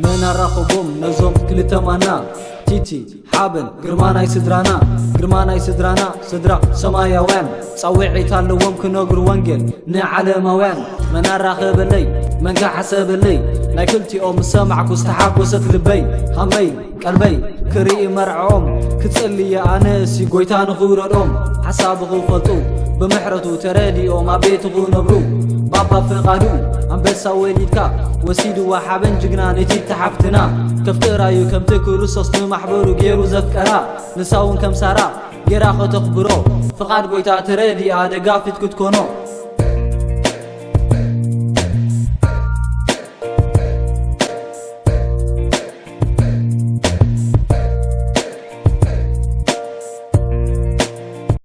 መን ኣራኸቦም ነዞም ክልተ ማና? ቲቲ ሓበን ግርማ ናይ ስድራና፣ ግርማ ናይ ስድራና፣ ስድራ ሰማያውያን ጻውዒት ኣለዎም ክነግሩ ወንጌል ንዓለማውያን። መን ኣራኸበለይ፣ መን ከሓሰበለይ፣ ናይ ክልቲኦም ምስ ሰማዕኩ ዝተሓጎሰት ልበይ። ሃመይ ቀልበይ ክርኢ መርዕኦም፣ ክጽልየ ኣነሲ ጎይታ ንኽውረዶም። ሓሳቡ ክፈልጡ ብምሕረቱ ተረዲኦም ኣብ ቤቱ ክነብሩ። ባባ ፍቓዱ ኣንበሳ ወሊድካ፣ ወሲድዋ ሓበን ጅግና ነቲ ተሓፍትና። ከፍጥራዩ ከምቲ ክርስቶስ ንማሕበሩ ገይሩ ዘፍቀራ፣ ንሳውን ከም ሳራ ገይራ ከተኽብሮ። ፍቓድ ጎይታ ተረዲኣ ደጋፊት ክትኮኖ።